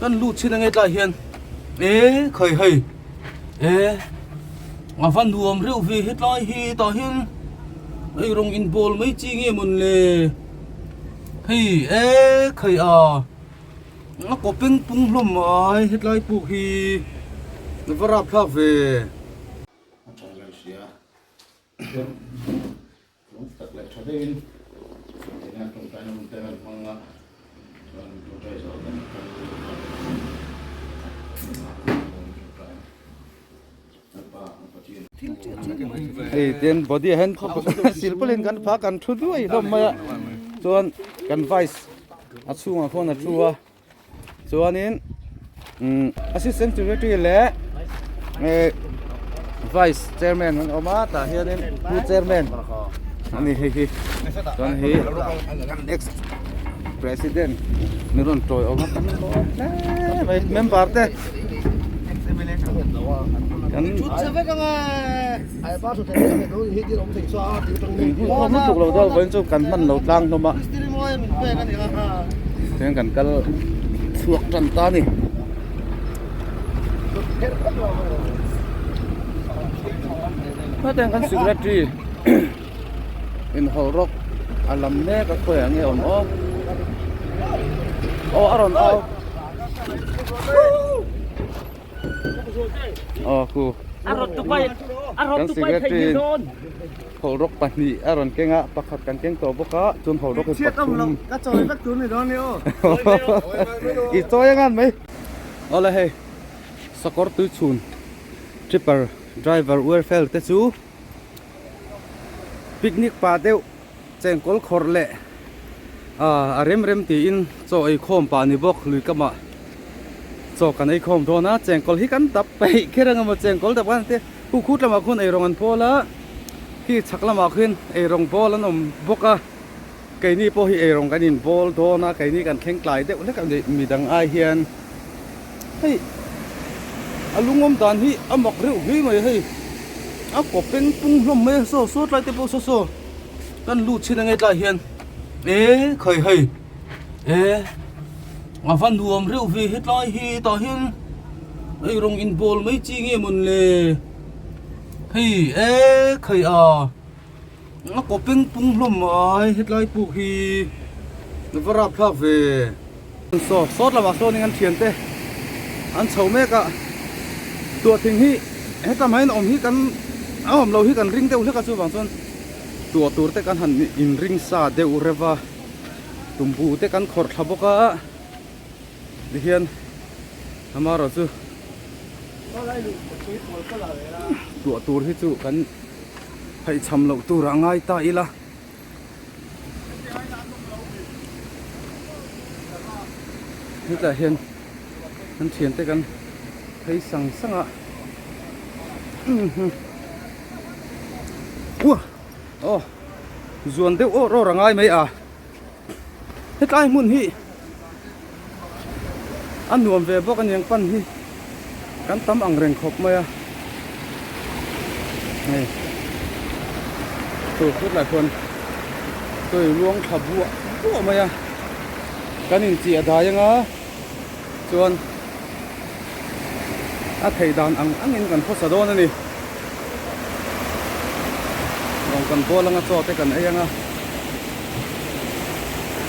Kan lut chhin ange tlai hian e khai hei e a va nuam reuh ve hetlai hi tah hian ei rawng in bawl mai chi nge mawn le hei e khai a a kaw peng pung hlawm mai hetlai puk hi a va rapthlak ve. Lung tak leh tha deuhin tina tawngtaina hun te kan hmang a, chuan tawngtai zawh kan kal Hei tin body ah hian silpaulin kan pha kan thu duai hlawm mai a chuan kan vice a chhungah khuan a thu a. Chuanin umm assistant secretary leh eh vice chairman an awm a tah hianin pu chairman a ni hei hi chuan hei kan ex president min rawn tawi awm a kan lawm hle mai member te kan inhunkhawm lutuk lo deuh vawiin chu kan hman lo tlang hlawm a tihian kan kal chhuak tan ta a ni hetiang kan secretary inhawlh rawk a lam mek a khawiah nge awm aw aw a rawn au. Aw khu kan secretary hawlhrawk pahnih a rawn keng a pakhat kan keng tawh bawk a chuan hawlhrawk hi pathum i chawi ang an mai awle hei sakawr tui chhun tripper driver welfare te chu picnic pah deuh chengkawl khawrh leh a rem rem tiin chaw ei khawm pah a ni bawk lui kamah chaw kan ei khawm dawn a chengkawl hi kan dap peih kher ang emaw chengkawl dap kan ti hu khut lamah khuan eirawng an bawl a khi chhak lamah khian eirawng bawl an awm bawk a keini pawh hi eirawng kan in bawl dawn a keini kan thleng tlai deuh hlek a ni midang ai hian hei a lungawm dan hi a mak reuh hle mai hei a kaw peng pung hlawm mai a saw saw tlai te pawh saw saw. Kan lut chhin ange tlai hian e khai hei e a va nuam reuh ve hetlai hi tah hian ei rawng in bawl mai chi nge mawn le hei e khai a a kaw peng pung hlawm mai hetlai puk hi a va rapthlak ve saw sawt lamah sawnin an thiante an chho mek a tuahthing hi heta mai an awm hi kan a awm loh hi kan ring deuh hlek a chuvang chuan tuah tur te kan han in ring sa deuh reuh a tumbu te kan khawrh thla bawk a tihian amaherawh chu tuah tur hi chu kan haihchham loh tur a ngai ta ila. Hetah hian kan thiante kan phei sang sang a uah aw zuan deuh awr awr a ngai mai a hetlai hmun hi a nuam ve bawk a niang pan hi kan tam ang reng khawp mai a hei chu hetlai khuan tui luang thla buah buah mai a kan inchiah dai anga chuan a theih dan ang angin kan khawsa dawn a ni lawng kan bawl anga chaw te kan ei anga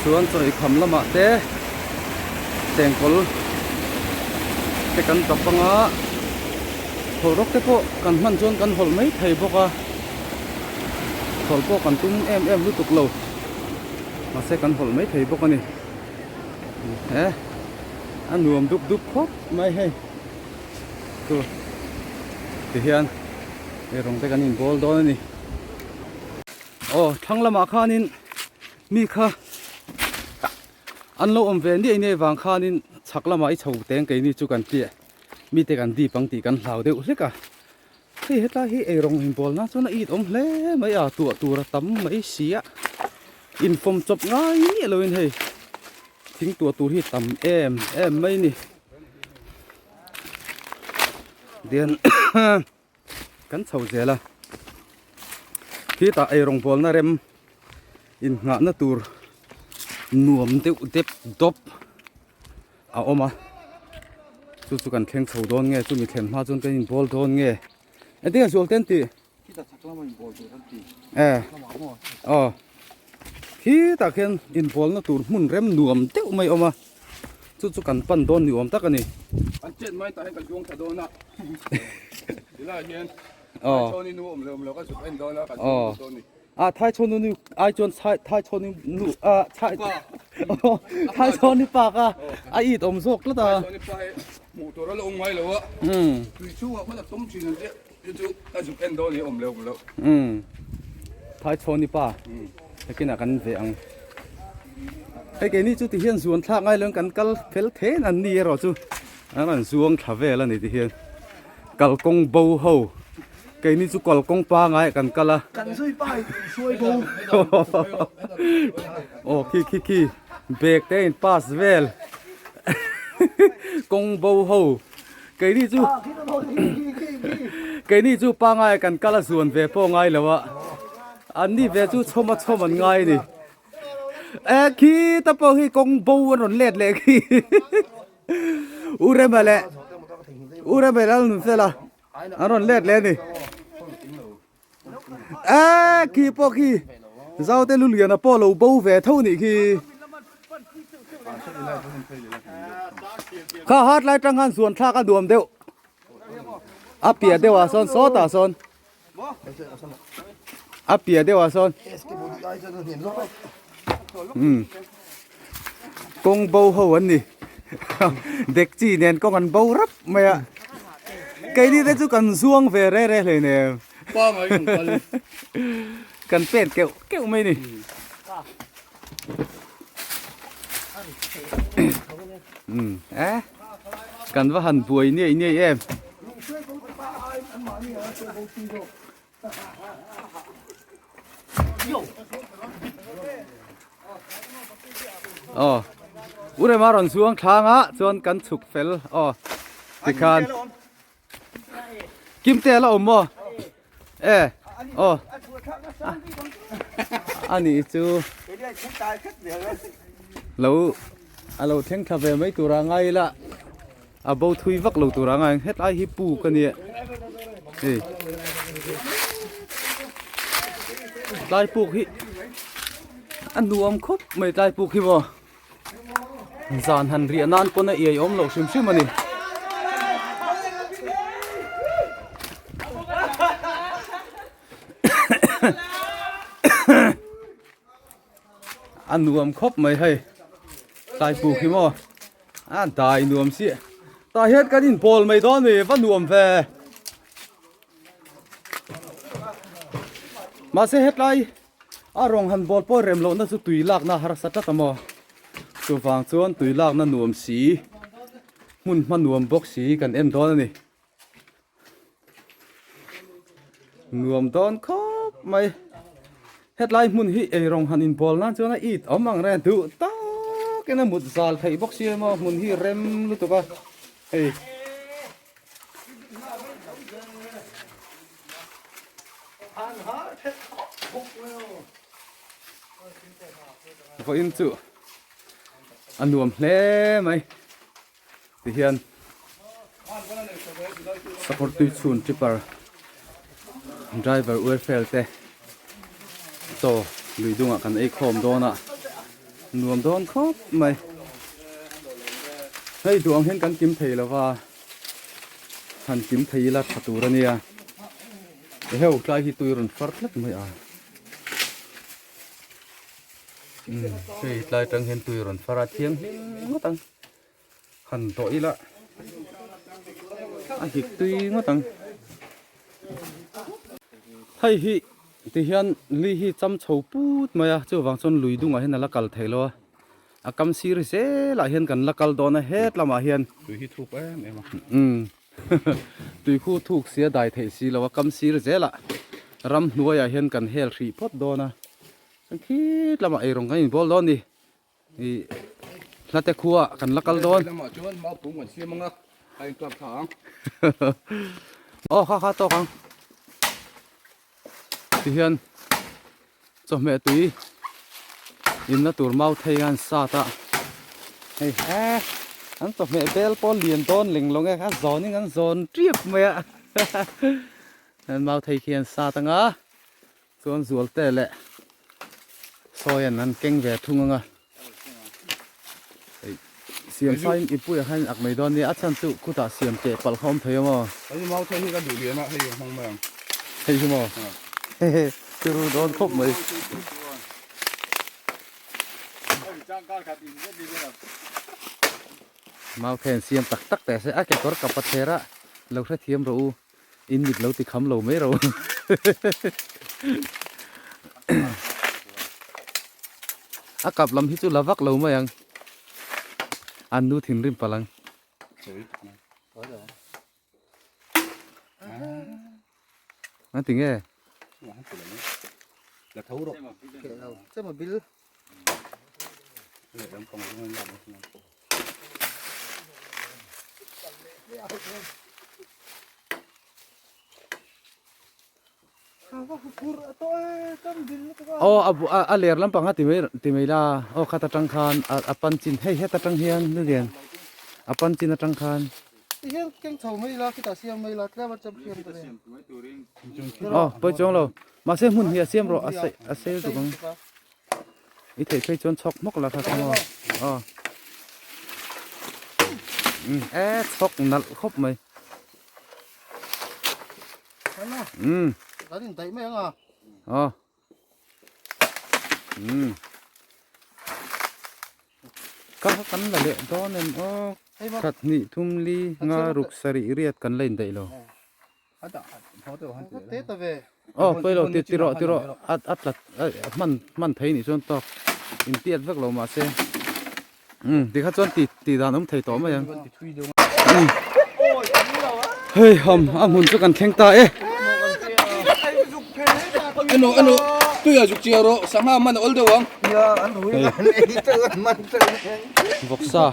chuan chaw eikham lamah te chengkawl te kan dap anga hawlhrawk te pawh kan hman chuan kan hawlh mai thei bawk a hawlh pawh kan tum em em lutuk lo mahse kan hawlh mai thei bawk a ni. He a nuam dup dup khawp mai hei chu tihian eirawng te kan inbawl dawn a ni aw thlang lamah khanin mi kha an lo awm ve niai niai vang khanin chhak lamah i chho teng keini chu kan tih mite kan dip ang tih kan hlau deuh hlek a hei hetlai hi eirawng inbawl nan chuan a it awm hle mai a tuah tur a tam mai si a. Infawm chawp ngai miah loin hei thing tuah tur hi tam em em mai ni dian kan chho zel a khitah eirawng bawlna rem innghahna tur nuam deuh dep dawp a awm a. Chu chu kan thleng chho dawn nge chumi thlen hma chuan kan inbawl dawn nge. Engtin nge zual te an tih? E aw khitah khian inbawlna tur hmun rem nuam deuh mai a awm a chu chu kan pan dawn ni awm tak a ni. An chet mai tah hian kan zuang thla dawn a tilaiah hian aw Thaichhawni nu awm leh awm lo kan zuk en dawn a kan zuang dawn a ni. A Thaichhawni nu ai chuan Thaichhawni nu a Thai Thaichhawni pa kha a it awm zawk tlat a. Thaichhawni pa hi hmuh tur a la awm ngai lo a. Tui chhungah khawn a tum thin ang chiah chu chu a zuk en dawn hi awm leh awm loh. Thaichhawni pa hekinah kan ve ang. Hei keini chu tihian zuan thlak ngai loin kan kal fel then an ni erawh chu an rawn zuang thla vel a ni tihian kalkawng bo ho. Keini chu kalkawng pangai kan kal a. Kan zui pa in hruai bo. Aw khi khi khi bag te in pass vel. Kawng bo ho. Keini chu Keini chu pangai kan kal a zuan ve pawh ngai lo a. An ni ve chu chhawm a chhawm an ngai a ni. E khi ta pawh khi kawng bo an rawn let leh khi. U Rema leh U Rema lal nun fela. An rawn let leh a ni. Eee khi pawh khi Zaute Luliana pawh lo bo ve tho nih khi. Kha hat lai tang khan zuan thlak a nuam deuh. A piah deuh ah sawn sawtah sawn. A piah deuh ah sawn. Umm kawng bo ho an ni dekchi nen kawng an bo rap mai a keini te chu kan zuang ve re re hlei nem kan pen keuh keuh mai ni umm eh kan va han buai niai niai em. Aw u rema rawn zuang thlang a chuan kan chhuk fel aw tikhan kim te a la awm maw e aw a nih chu lo a lo thleng thla ve mai tur a ngai ila. A bo thui vak lo tur anga eng hetlai hi puk a nia hei tlai puk hi a nuam khawp mai tlai puk hi maw zan han riah nan pawn a iai awm loh hrim hrim a ni. A nuam khawp mai hei tlai puk hi maw. A dai nuam si. Tah hian kan inpawl mai dawn mi va nuam ve. Mahse hetlai a rawng han bawl pawh rem lohna chu tui lakna harsa tlat a maw. Chuvang chuan tui lakna nuam si hmun hma nuam bawk si kan en dawn a ni. Nuam dawn khawp mai. Hetlai hmun hi eirawng han inbawl nan chuan a it awm ang reng duh takin a mut zal theih bawk sia maw hmun hi rem lutuk a hei. Vawiin chu a nuam hle mai. Tihian sakawr tui chhun tripper driver welfare te chaw lui dungah kan ei khawm dawn a nuam dawn khawp mai hei duh ang hian kan kim thei lo va han kim thei ila tha tur a nia eheu tlai hi tui rawn far tlat mai a. Hei tlai tang hian tui rawn far a thianghlim ngawt ang han dawh ila a hik tui ngawt ang hei hi tihian lui hi cham chho put mai a chuvang chuan lui dungah hian a la kal thei lo a a kam sir zelah hian kan la kal dawn a het lamah hian tui hi thuk em em a umm tui khu thuk sia dai theih si lo a kam sir zelah ramhnuaiah hian kan hel hrih phawt dawn a. Chuan khit lamah eirawng kan inbawl dawn ni ih hlate khua kan la kal dawn. Lamah chuan mau pum kan siam ang a, a intlak thla ang. Aw kha kha tawk ang. Tihian chawhmeh tui inna tur mau thei an sat a hei eh. An chawhmeh bel pawh lian dawn leng lawng e, a zawn in an zawn ṭiap mai a. An mau thei khi an sat ang a, chuan zualte leh sawi an an keng ve thung ang a. Hei siam sain i puiah khan ak mai dawn nia, a chhan chu khutah siam keh palh kha awm thei a maw. Hei mau thei hi ka duh lian a, hei a hmang mai ang. Hei hi maw? Hehe, turu dawn khawp mai. Mau khen siam tak tak teh se a kekawr kap a thler a lo hrethiam rawh u in mit lo ti kham lo mai rawh u a kap lam hi chu la vak lo mai ang an nu thinrim palh ang. An ti nge? La tho rawh. Chema bil. Aw a bu a ler lampang a ti mai ti mai la aw khat atang khan a pan chin hei het atang hian nu lian a pan chin atang khan Ti hian keng chho mai ila khitah siam mai ila tlem a chep siam ta nen. Aw pawi chuang lo mahse hmun hi a siam rawh a sei a sei tuk ang i theih phei chuan chhawk hmawk la kha kha maw aw e chhawk nalh khawp mai. Um. Kan in daih mai ang a. Aw. Um. Ka kan la leh dawn em aw. Khat hnih thum li nga ruk sarih riat kan la in daih lo. Aw pawi lo ti ti rawh ti rawh a a tlat hman hman thei nih chuan tawk in tiat vek lo mahse um tikha chuan ti ti dan awm thei tawh mai ang. Hei ham a hmun chu kan thleng ta e. Eno eno tuia zuk chia rawh sangha man a awl deuh ang. Vawksa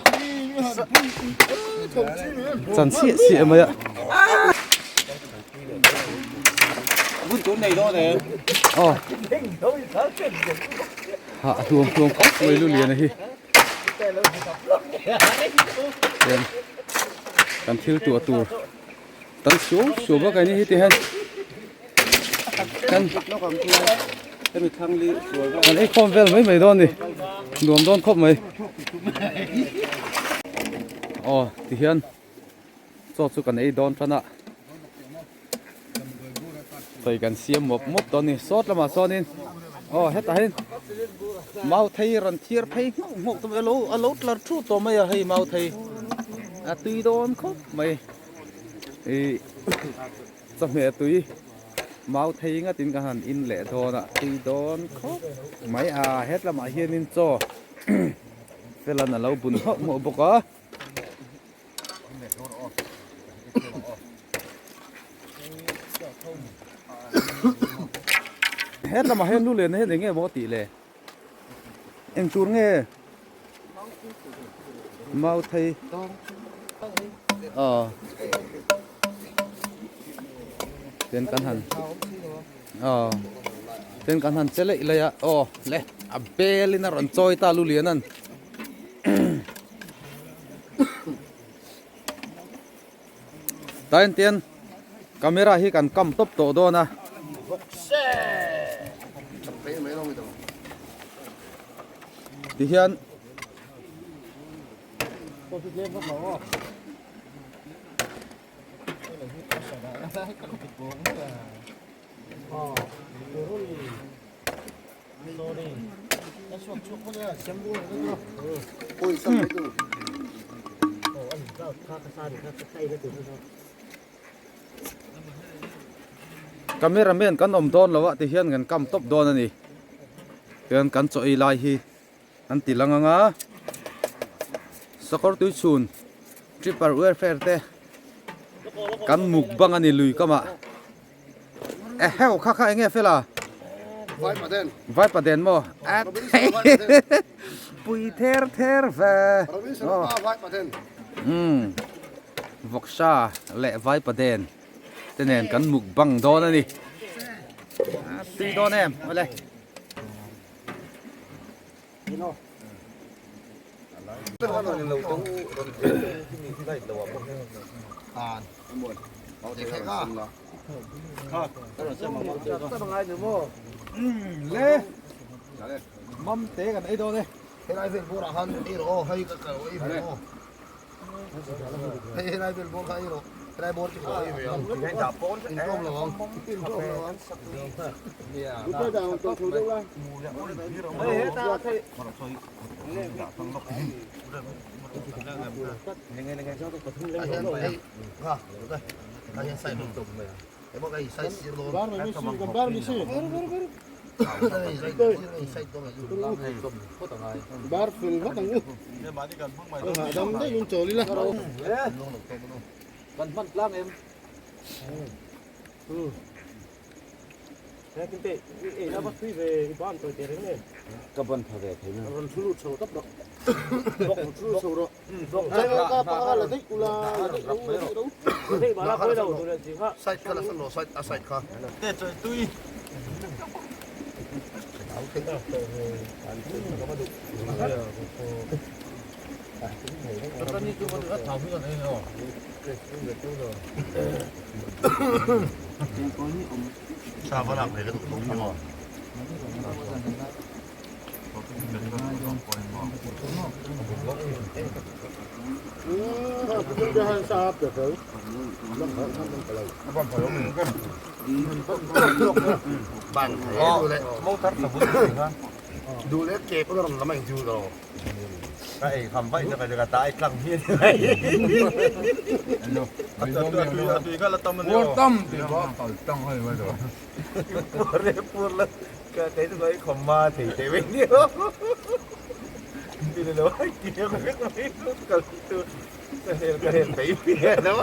chan chiah chiah mai a. Aw hah hluam hluam khawp mai lu lian a hi. Chuan kan thil tuah tur tan suau suau vak a ni heti hian kan kan ei khawm vel mai mai dawn a ni nuam dawn khawp mai aw ti hian chaw chu kan ei dawn tan a sawi kan siam mawp mawp dawn a ni sawt lamah sawnin aw hetah hian mau thei rawn thiar phei nghauh nghauh te alo alo tlar thu tawh mai a hei mau thei a tui dawn khawp mai ih chawhmeh tui mau thei ngatin ka han in leh dawn a tui dawn khawp mai a het lamah hianin chaw felan alo bun nghauh nghauh bawk a. He lamah hian lu lian hian eng nge maw tih le eng tur nge mau thei aw ten kan han aw ten kan han che leih leih a aw le a bel in a rawn chawi ta lu lian an. Tain tian camera hi kan kam tawp tawh dawn a. Ti hian Camera man kan awm dawn lo a ti hian kan kam tawp dawn a ni tichuan kan chaw ei lai hi an ti lang ang a sakawr tui chhun tripper welfare te kan mukbang a ni lui kamah. Eheu kha kha enge fela Vaipa den maw pui ther ther ve umm vawksa leh vaipa den te nen kan mukbang dawn a ni tui dawn em awle. Le mam te kan ei dawn e. Helai vel bawrah khan ei rawh aw, hei ka kal ei ve aw. Hei helai vel bawr kha ei rawh, helai bawr chu ka ei ve ang. Inkhawm lo ang, inkhawm lo ang. Kan hman tlang em. Ka ban pha ve thei na. Side kha la san lo side a side kha. Sa va lak ve ka duh tawh hi maw. Ban thei duh leh duh leh ke pawh rawn lam a inzir lo. Ka ei kham vaih na ka ta ai tlang hi ani Pur tam ti ba kal tang hai mai lo. Pur pur la ka kai tu kai khom ma thei te ve ni ho. Ti lo ai ti ko vek mai kal tu ka hel ka hel thei pi lo.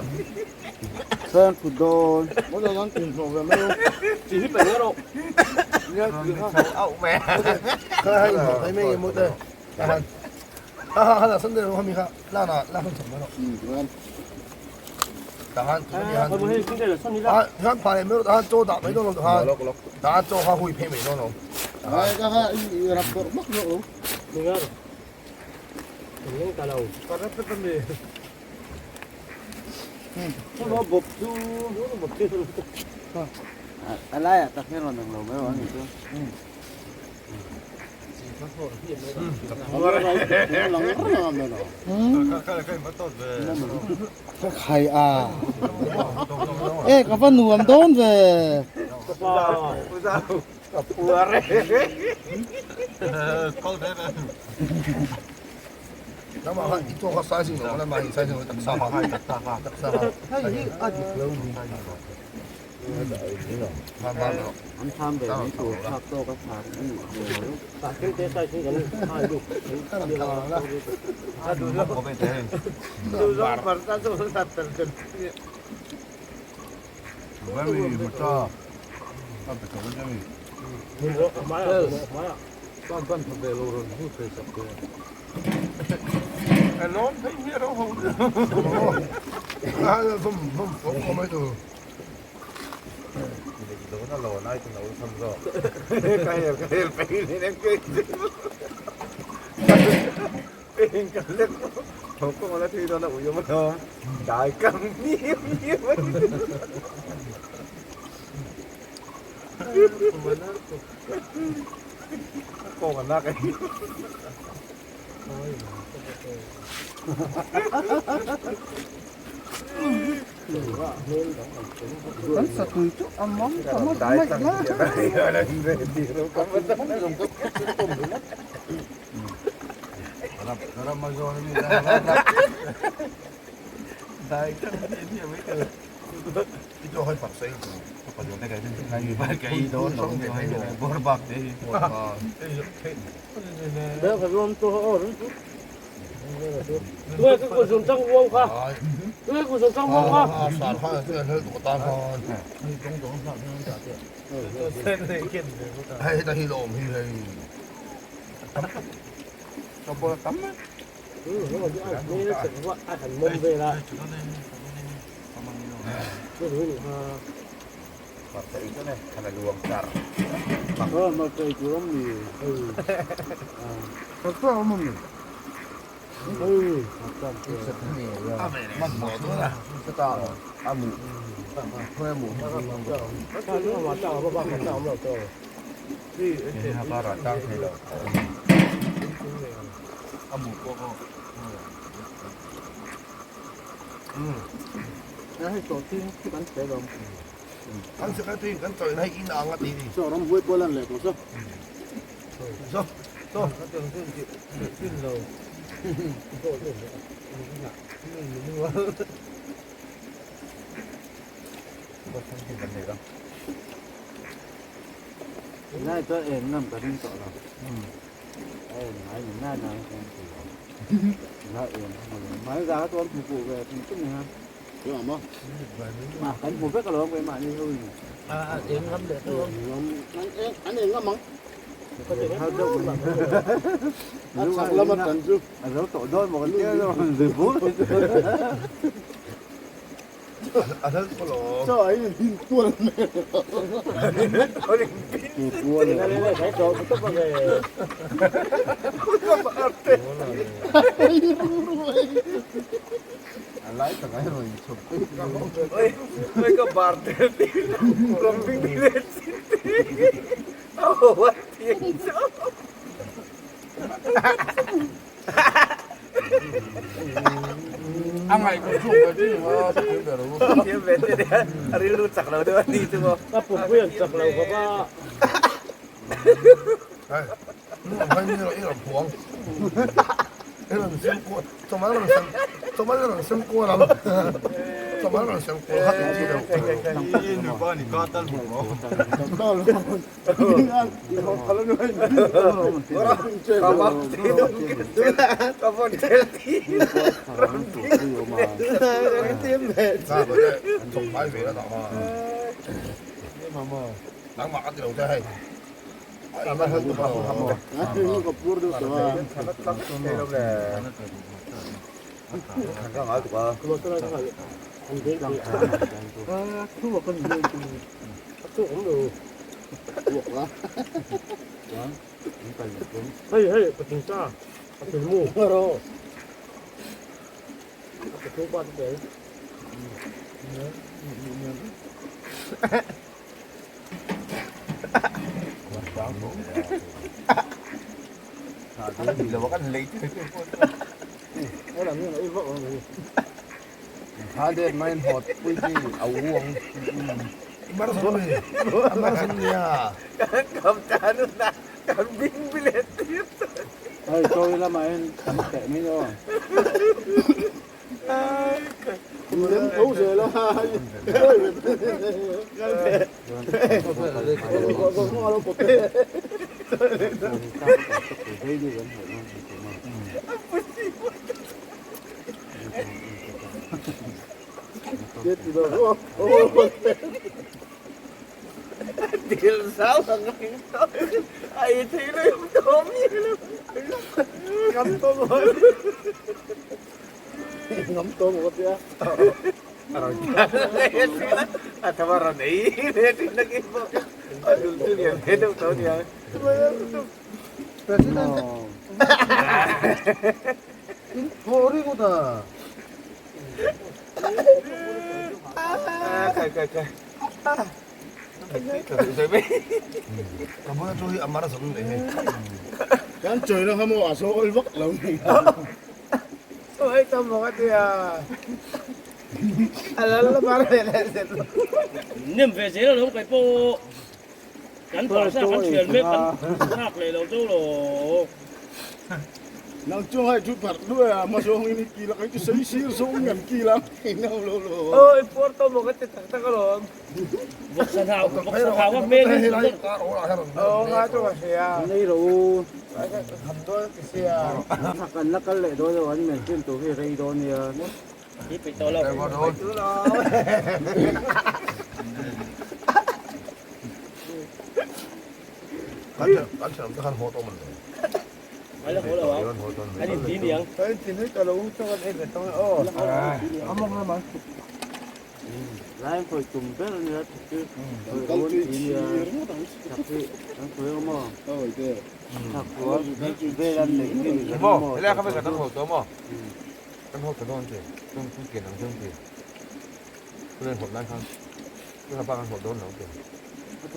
Sen put dawn. Au mẹ. Kha hei mai mo te. Ha ha ha la san de ro mi kha la na la san cham no. Da han tu mi han. Ha han pa le me han cho da mai don lo han. Da cho ha hui pe mai don lo. A laiah tak hian rawn ang lo mai ang chu. Ka khai a. E ka va nuam dawn ve. Nama han i cho kha sai sing lo la ma hi sai sing tak sa ha tak sa ha tak sa ha. Hei hi a dik lo ni. Ma ma lo. An tham ve mai tur thlak tawk a thar a nih hmel. Ha vom vom vom ko mai tu. Ka hel ka hel pe ni nem ke. Ping ka lek. Thok ko la thui do na uyo ma no. Dai kam ni ni. Ko ka na kai. Kan satui chu a mam ta ngawt mai la. I cho hoi pak sei tu. Ha sar ha tu hel tu ta ha. Hei ta hi lom hi hei. Kan secretary kan chawih na hi in ang a ti ni. Chaw ram huai pawl an leh tawh chu. Zo zo. Nai chuan en ngam ka ring tawh lo. A en ngai ni nai nai chuan ti lo. La en hmu lo. Mai za ka chuan hmu fuh ve thung thung ni ha. Mà kan hmu vek alawm keimahni ho in. À, eng ngam leh tawh. An eng ngam ang. Har deuh mai. A chhak lama tan chu. A zo tawh dawn maw kan tia zawk zui bur mai chu. A hel tawh lo. Chaw ai in hin tual mai. A ngaih ko chu ve chi ha thiam ve lo. Thiam ve te nia a rilru chak lo deuh a ni chu maw. Ka pumpuian chak lo khawp a. Hei, nu ang hai mi i rawn phuang. I rawn sem kual, chawmal rawn sem, chawmal rawn sem kual ang. Chawmal rawn sem kual kha tih chi deuh. Nangmah ka ti lo che hei. Hei hei patling cha patling mu patling pa te tel. Hei chawi lamah hian tam teh mai aw. Lem tho zel a. Ngắm tôm một tia. Ka bula chu hi a mar zawng nei hei. Kan chawi na kha maw a saw awl vak lo nei. Nem ve zel alawm kai pawh kan parsa kan thian mek kan thlak leh lo chu lo. Nang chu hai thu pharh duai a hma zawng in i kil a kai chu sei sir zawng in an kil a no lo lo. Oi puar tawh maw ka ti tak tak alawm. Vawksa thau vawksa thau a hmel hi chu Nei rawh u. Thak an la kal leh dawn lo an men chin tur hi rei dawn nia. Hi peih tawh lo. Kan thiam te khan haw tawh man lo. Ai la haw lo ang. An in ti niang. Lai an khawi tum ber ania thak chu. Khawi rawn ti nia. Thak hi an khawi ang maw? Maw helai kha vek kan haw tawh maw kan haw ta dawn che chuan kan kian ang chuan ti khulai haw lai khan tuna bak an haw dawn lo ti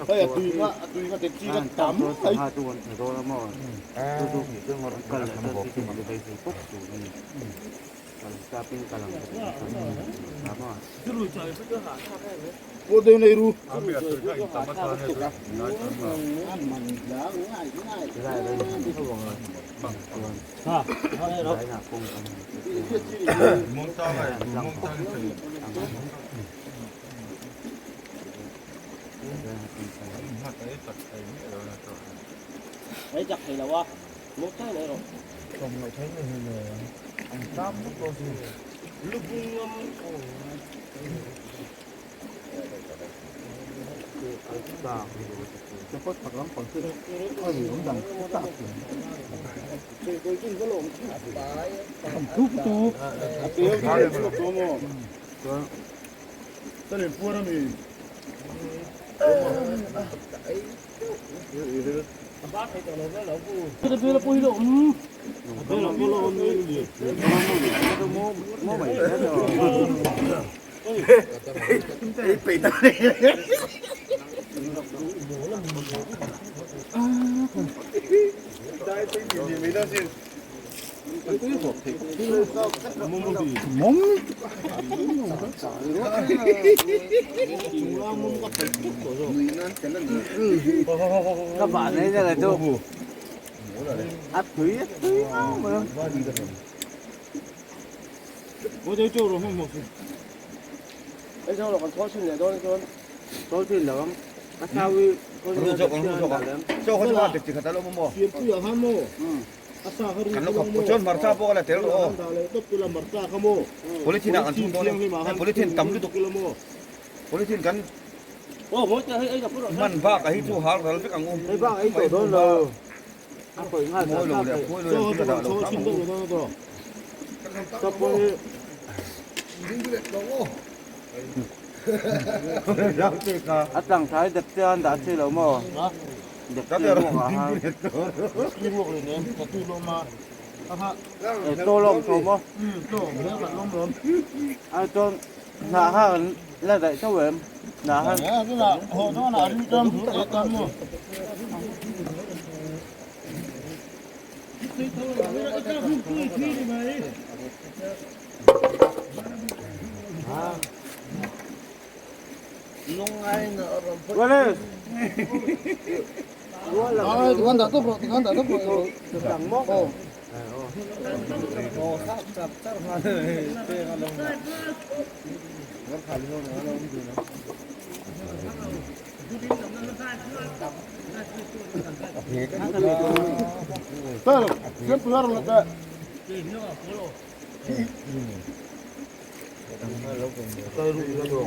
hei a tui kha a tui kha te chi kha tam mai Cô tiêu này ru. Ấy chặt thì là qua. Một cái này rồi. Các bạn ấy là chỗ áp thúy thúy mà Ấy sao là còn khó xin để đó cho tôi thì lớn các sao vi chaw kha chu dik chi khat alo maw kan lo khap chuan hmarcha pawh a la tel rawh aw polythene ah kan chhung dawn e polythene tam lutuk polythene kan hman bak ah hi chu hal ral vek ang u ấy tổ đó là mawi lo leh phawi lo leh dah lo hram ang u. A tlang thai dep te an dah chi lo maw dep te ruak ah han to lawm tho maw ai chuan hnah kha kan la daih chauh em hnah kha Wallace Ai, tụi con đã tốt rồi, tụi con đã tốt rồi.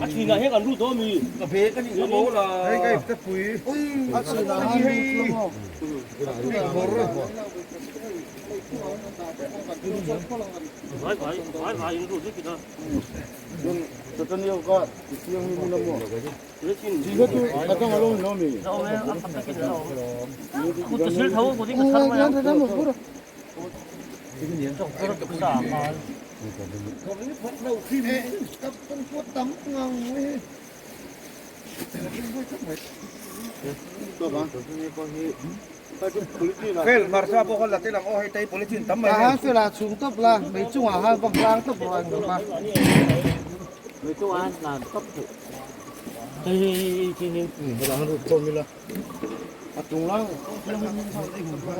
A chhina hian kan lut dawn mi. Ka phe ka nih bo la. Hei kai ta pui. A chhina hi hei. Vai vai vai vai in lut vek ila. Fel hmarcha pawh kha la tel ang aw hei tai polythene tam mai hei. Fel a chhung tawp la, mei chungah khan vak tlang tawp rawh an awm a. Mei chungah an hlan tawp theih.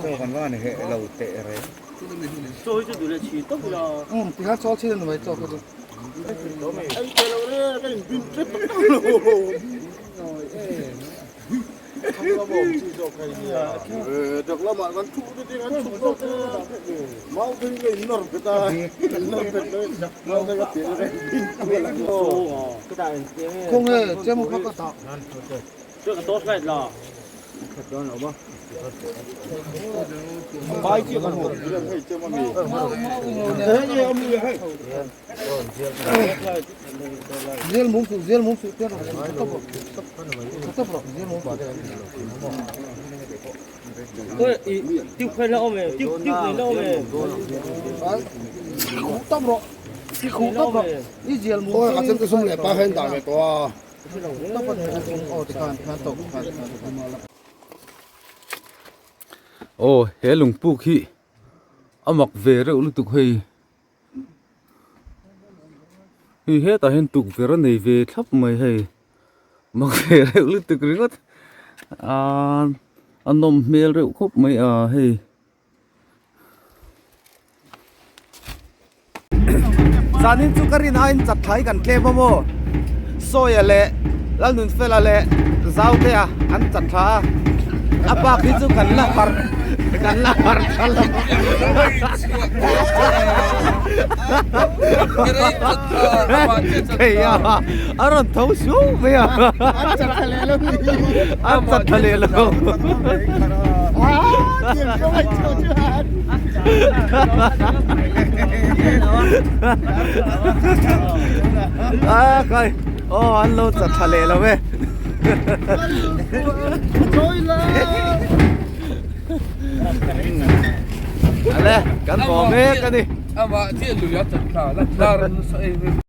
Chaw kan va ni heh lo teh reng. Chaw hi chu duh leh chhin tawp ila. Tikhan chaw chhin a ni mai chaw kha chu. Kawng e chem kha ka dah. Chuan ka torchlight la. Zel mum suh zel mum suh te rawh tawp rawh tawp rawh zel mum. Khawi a chemte sum leh pa kha in dah ve tawh a. Aw he lungpuk hi a mak ve reuh lutuk hei. Hei hetah hian tukverh a nei ve thlap mai hei mak ve reuh lutuk ringawt aaa a nawm hmel reuh khawp mai a hei. Zanin chu ka rin aiin chatthai kan tlem a maw Sawia leh Lalnunfela leh Zautea an chatthla a a bak hi chu kan la harh kan la harh tha lo hei a a rawn tho suau mai a an chatthla leh lo an chatthla leh lo. A khai aw an lo chat tha leh lo e ale kan haw mek a ni. Amah chiah lui a chat thla la tlar nasa em em.